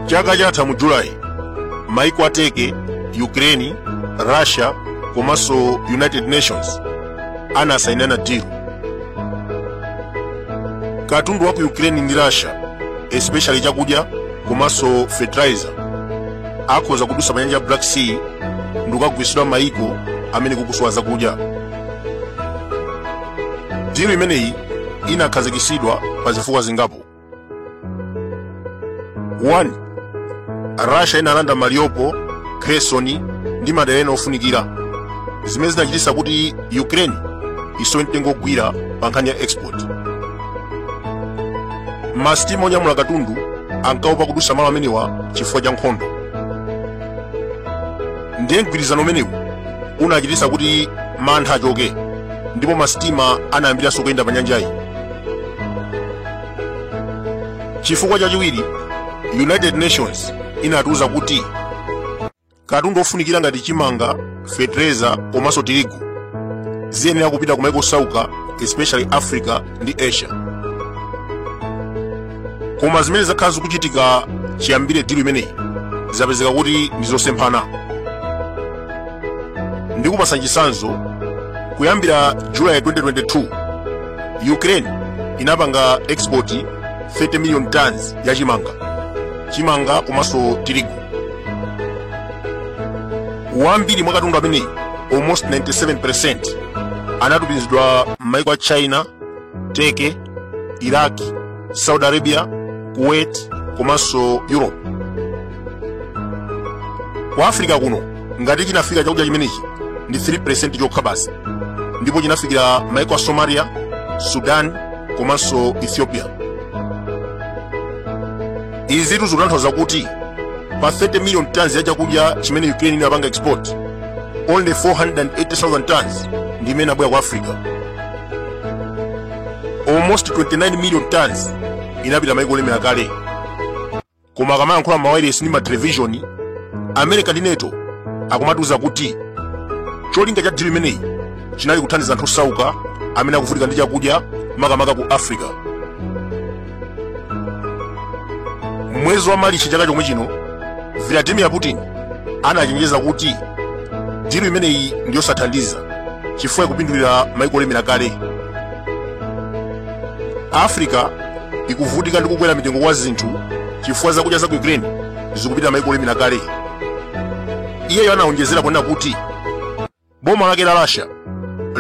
Chaka chatha mu July, maiko a Turkey, Ukraine, Russia komanso United Nations anasayinana deal. Katundu wa ku Ukraine ndi Russia, especially chakudya komanso fertilizer, akhoza kudusa pa nyanja ya Black Sea ndikukagulitsidwa maiko amene kukusowa zakudya. Deal imeneyi inakhazikitsidwa pa zifukwa zingapo. 1. Russia inalanda Mariupol, Kherson ndi madera ena ofunikira, zimene zinachititsa kuti Ukraine isowe mtengo ogwira pa nkhani ya export. Masitima onyamula katundu ankaopa kudusa malo amenewa chifukwa cha nkhondo. Ndiye mgwirizano umenewu unachititsa kuti mantha achoke ndipo masitima anayambiranso kuyenda pa nyanjayi. Chifukwa chachiwiri, United Nations inatiuza kuti katundu ofunikira ngati chimanga, fetereza komanso tirigu ziyenera kupita ku maiko osauka, especially Africa ndi Asia. Koma zimene zakhala zikuchitika chiyambire deal imeneyi zapezeka kuti ndi zosemphana. Ndikupasa chitsanzo, kuyambira July 2022, Ukraine inapanga export 30 million tons ya chimanga komanso tirigu. Wambiri mwa katundu ameneyi, almost 97%, anatumizidwa m'maiko a China, Turkey, Iraq, Saudi Arabia, Kuwait komanso Europe. Ku Africa kuno ngati chinafika chakudya chimenechi ndi 3% chokha basi, ndipo chinafikira maiko a Somalia, Sudan komanso Ethiopia. Izitu zikutanthauza kuti pa 30 million tons ya chakudya chimene Ukraine inapanga export, only 480,000 tons ndi imene inabwera ku Africa. Almost 29 million tons inapita maiko olemera kale. Koma akamayankhula mawayilesi ndi matelevishoni, America ndi NATO akumatiuza kuti cholinga cha deal imeneyi chinali kuthandiza anthu osauka amene akuvutika ndi chakudya, makamaka ku Africa. Mwezi wa Marichi chaka chomwe chino, Vladimir Putin anachenjeza kuti deal imeneyi ndi yosathandiza chifukwa ikupindulira maiko olemera kale. Africa ikuvutika ndi kukwera mitengo kwa zinthu chifukwa zakudya za ku Ukraine zikupita maiko olemera kale. Iyeyo anaonjezera kunena kuti boma lake la Russia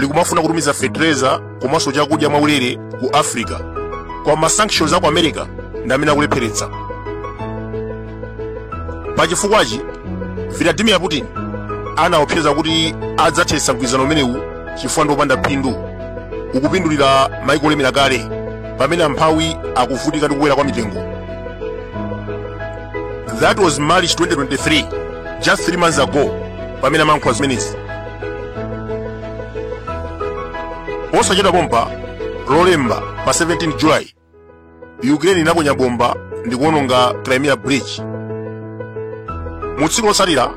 likumafuna kutumiza fetereza komanso chakudya mwaulere ku Africa, koma ma sanctions aku America ndi amene akulepheretsa. Pa chifukwachi, Vladimir Putin anaopseza kuti adzathetsa mgwirizano umenewu chifukwa ndi wopanda phindu, ukupindulira maiko olemera kale pamene amphawi akuvutika ndi kukwera kwa mitengo. That was March 2023, just 3 months ago, pamene amayankhula zimenezi. Posachedwa pompa, Lolemba pa 17 July, Ukraine inaponya bomba ndi kuwononga Crimea Bridge. Mu tsiku lotsatira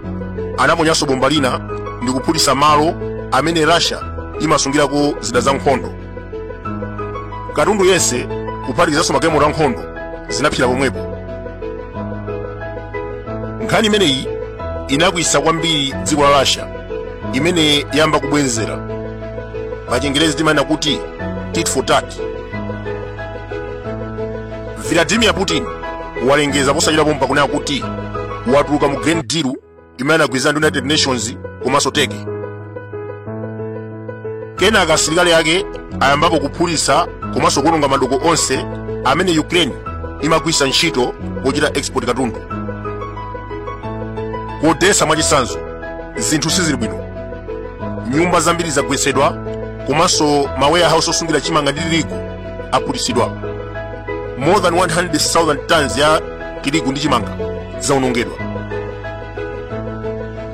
anaponyanso bomba lina ndi kuphulitsa malo amene Russia imasungirako zida za nkhondo. Katundu yense kuphatikizanso magalimoto ankhondo zinapsera pomwepo. Nkhani imeneyi inakwiyitsa kwambiri dziko la Russia, imene yamba kubwenzera. Pa Chingerezi timanena kuti tit for tat. Vladimir Putin walengeza posachedwa pompa kunena kuti watuluka mu grain deal imene anagwirizana ndi United Nations komanso Turkey. Kenaka asilikali ake ayambapo kuphulitsa komanso kuononga madoko onse amene Ukraine imagwiritsa ntchito pochita export katundu. Ku Odessa mwachitsanzo, zinthu sizili bwino. Nyumba zambiri zagwetsedwa komanso ma warehouse osungira chimanga ndi tirigu aphulitsidwa. More than 100,000 tons ya tirigu ndi chimanga zaonongedwa.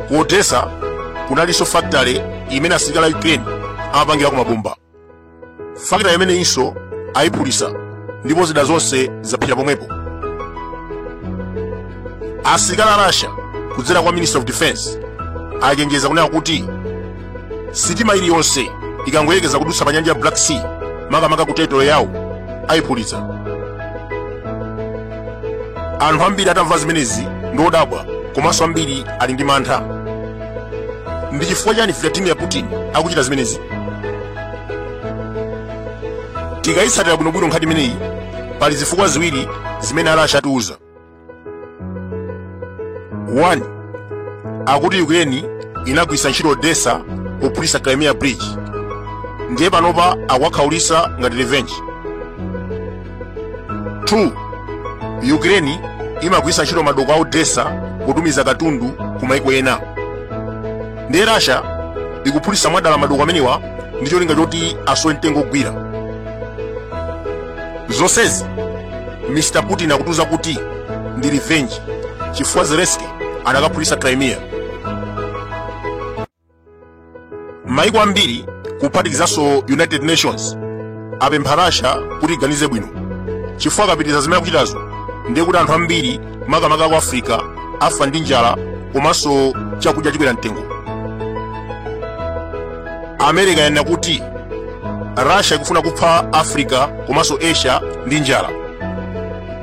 Ku Odessa kunalinso factory imene asilikali a Ukraine amapangirako mabomba. Factory imeneyinso ayiphulitsa ndipo zida zonse zapsera pomwepo. Asilikali a Russia kudzera kwa Minister of Defense achenjeza kunena kuti sitima iliyonse ikangoyerekeza kudutsa pa nyanja ya Black Sea, makamaka ku territory yawo, ayiphulitsa. Anthu ambiri atamva zimenezi ndi odabwa, komanso ambiri ali ndi mantha. Ndi chifukwa chani Vladimir Putin akuchita zimenezi? Tikayitsatira bwinobwino nkhani imeneyi, pali zifukwa ziwiri zimene a Russia atiuza. 1, akuti Ukraine inagwiritsa ntchito Odessa pophulitsa Crimea Bridge, ndiye panopa akuwakhaulitsa ngati revenge. 2, Ukraine imagwiritsa ntchito madoko a Odessa kutumiza katundu ku maiko ena, ndiye Russia ikuphulitsa mwadala madoko amenewa ndi cholinga choti asowe mtengo ogwira. Zonsezi Mr Putin akutiuza kuti ndi revenge chifukwa Zelensky anakaphulitsa Crimea. Maiko ambiri, kuphatikizanso United Nations, apempha Russia kuti iganize bwino, chifukwa akapitiriza zimene akuchitazo ndiye kuti anthu ambiri, makamaka ku Africa, afa ndi njala komanso chakudya chikwera mtengo. America yanena kuti Russia ikufuna kupha Africa komanso Asia ndi njala.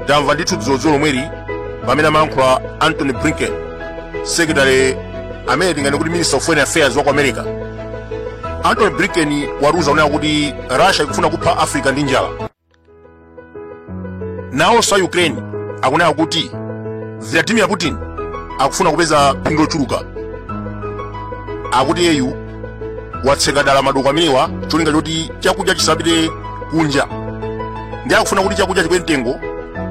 Tamva ndithu dzulo lomweli pamene amayankhula Antony Blinken, secretary amene tinganene kuti Minister of Foreign Affairs wa ku America. Antony Blinken watiuza kunena kuti Russia ikufuna kupha Africa ndi njala. Nawonso a Ukraine akunena kuti Vladimir Putin akufuna kupeza phindu lochuluka. Akuti iyeyu watseka dala madoko amenewa cholinga choti chakudya chisapite kunja, ndiye akufuna kuti chakudya chikwere mtengo,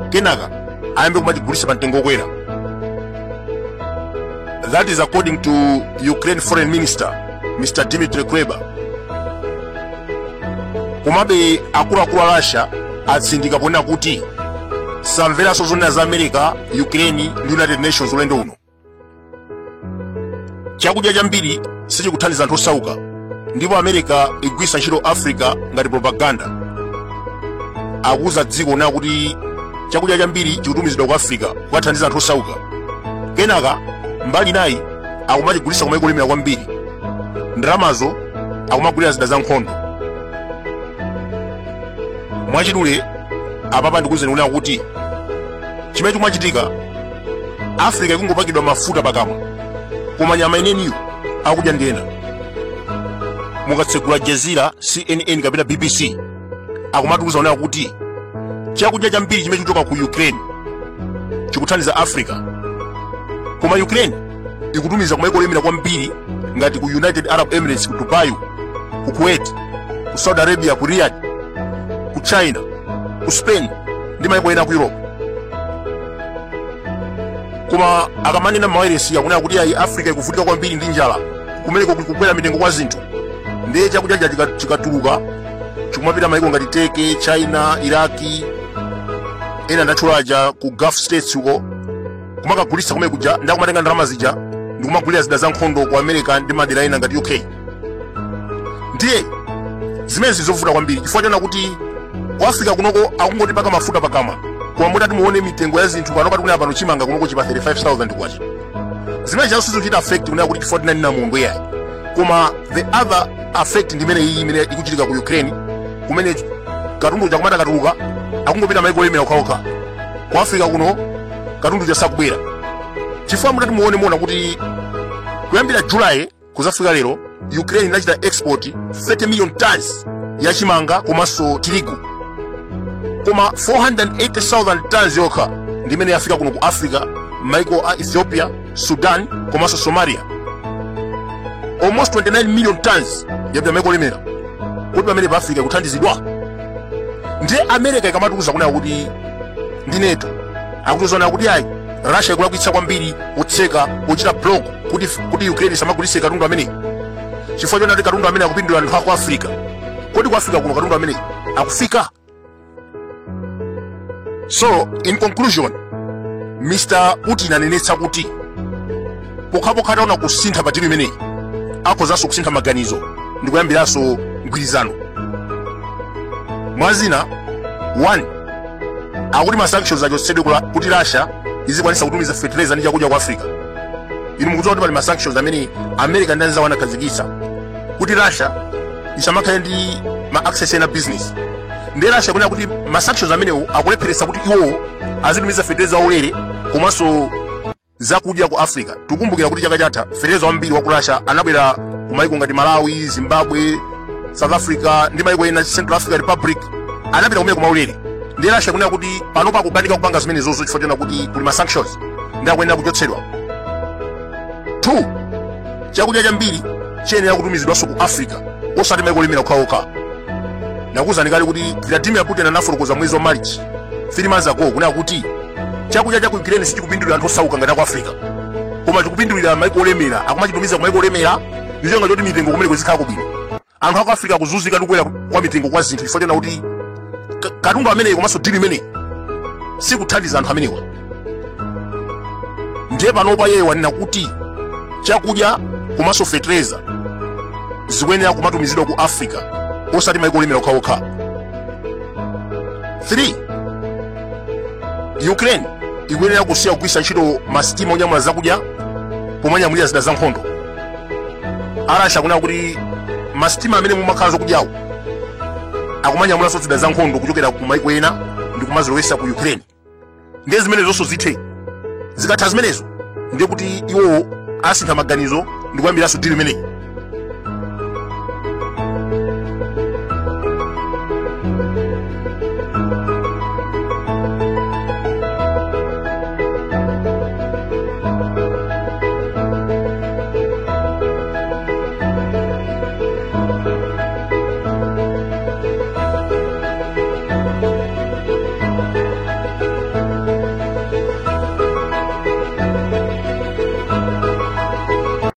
kenaka ayambe kumachigulitsa pa mtengo wokwera. That is according to Ukraine Foreign Minister Mr Dmitry Kuleba. Komabe akuluakulu a Russia atsindika ponena kuti samveranso zonena za America, Ukraine ndi United Nations ulendo uno. Chakudya chambiri sichikuthandiza anthu osauka, ndipo America igwiritsa ntchito Africa ngati propaganda. Akuuza dziko kunena kuti chakudya chambiri chikutumizidwa ku Africa kukathandiza anthu osauka, kenaka mbali inayi akumachigulitsa kumaiko olemera kwambiri, ndalamazo akumagulira zida za nkhondo. Mwachidule apapa ndikuuzeni kunena kuti chimene chikumachitika, Africa ikungopakidwa mafuta pakamwa, koma nyama yeniyeniyo akudya ndi ena. Mukatsegula Jazeera, CNN kapena BBC, akumatiuza kunena kuti chakudya chambiri chimene chikuchoka ku Ukraine chikuthandiza Africa, koma Ukraine ikutumiza kumaiko olemera kwambiri ngati ku United Arab Emirates, ku Dubai, ku Kuwait, ku Saudi Arabia, ku Riyadh, ku China, ku Spain ndi maiko ena ku Europe. Koma akamanena mawayilesi akunena kuti ayi, Africa ikuvutika kwambiri ndi njala, kumeneko kuli kukwera mitengo kwa zinthu, ndiye chakudya chikatuluka chikumapita maiko ngati Turkey, China, Iraki, ena ndatchulaja ku Gulf States uko, kumakagulitsa kumene kuja, ndi akumatenga ndalama zija ndikumagulira zida za nkhondo ku America ndi madera ena ngati UK. Ndiye zimenezi zovuta kwambiri chifukwa chona kuti ku Africa kunoko akungotipaka mafuta pakamwa, koma mutati muone mitengo ya zinthu pano, pati kunena pano chimanga kunoko chipa 35,000 kwacha. Zimene chazo sizochita affect kunena kuti chifukwa tinali namondwe yayi, koma the other affect ndi imene iyi imene ikuchitika ku Ukraine, kumene katundu uja kumati akatuluka akungopita maiko olemera okhaokha. Ku Africa kuno katundu uja sakubwera, chifukwa mutati muone, muona kuti kuyambira July kuzafika lero Ukraine inachita export 30 million tons ya chimanga komanso tirigu, koma 480,000 tons yokha ndi imene yafika kuno ku Africa, maiko a Ethiopia, Sudan komanso Somalia. Almost 29 million tons yapita maiko olemera. Kuti pamene pa Africa ikuthandizidwa? Ndiye America ikamatiuza kunena kuti ndi NATO akutiuza kunena kuti ayi, Russia ikulakwitsa kwambiri kutseka, kuchita block kuti Ukraine isamagulitse katundu ameneyi, chifukwa chonena kuti katundu amene akupindula anthu aku Africa. Kodi ku Africa kuno katundu ameneyi akufika? So in conclusion, Mr Putin anenetsa kuti pokhapokha ataona kusintha pa deal imeneyi, akhozanso kusintha maganizo ndi kuyambiranso mgwirizano. Mwazina, 1, akuti ma sanctions achotsedwe kuti Russia izikwanisa kutumiza fertilizer ndi chakudya ku Africa. Inu mukudziwa kuti pali ma sanctions amene America ndi anzawo anakhazikitsa kuti Russia isamakhale ndi ma access ena business, ndiye Russia kunena kuti ma sanctions amenewo akulepheretsa kuti iwowo Azitumiza fetereza waulere komanso zakudya ku Africa. Tikumbukira kuti chaka chatha fetereza wambiri wa ku Russia anabwera ku maiko ngati Malawi, Zimbabwe, South Africa ndi maiko ena, Central Africa Republic, anapita kumene kumaulere. Ndiye Russia kunena kuti panopa akukanika kupanga zimenezozo chifukwa chona kuti kuli ma sanctions, ndi akuyenera kuchotsedwa. 2, chakudya chambiri chiyenera kutumizidwanso ku Africa, osati maiko olemera okhaokha. Nakuwuzani kale kuti Vladimir Putin anafotokoza mwezi wa March, 3 months ago, kunena kuti chakudya cha ku Ukraine sichikupindulira anthu osauka ngati aku Africa, koma chikupindulira maiko olemera. Akumachitumiza ku maiko olemera ndi cholinga choti mitengo kumeneko izikhalako bwino. Anthu aku Africa akuzunzika ndi kukwera kwa mitengo kwa zinthu chifukwa chona kuti katundu ameneyi komanso deal imeneyi sikuthandiza anthu amenewa. Ndiye panopa iye wanena kuti chakudya komanso fetereza zikuyenera kumatumizidwa ku Africa, osati maiko olemera okhaokha. 3, Ukraine ikuyenera kusiya kugwiritsa ntchito masitima onyamula zakudya pomanyamulira zida za nkhondo. A Russia akunena kuti masitima amene mumakhala zakudyawo akumanyamulanso zida za nkhondo kuchokera ku maiko ena ndi kumazilowesa ku Ukraine. Ndiye zimene zonso zithe. Zikatha zimenezo, ndiye kuti iwowo asintha maganizo ndi kuyambiranso deal imeneyi.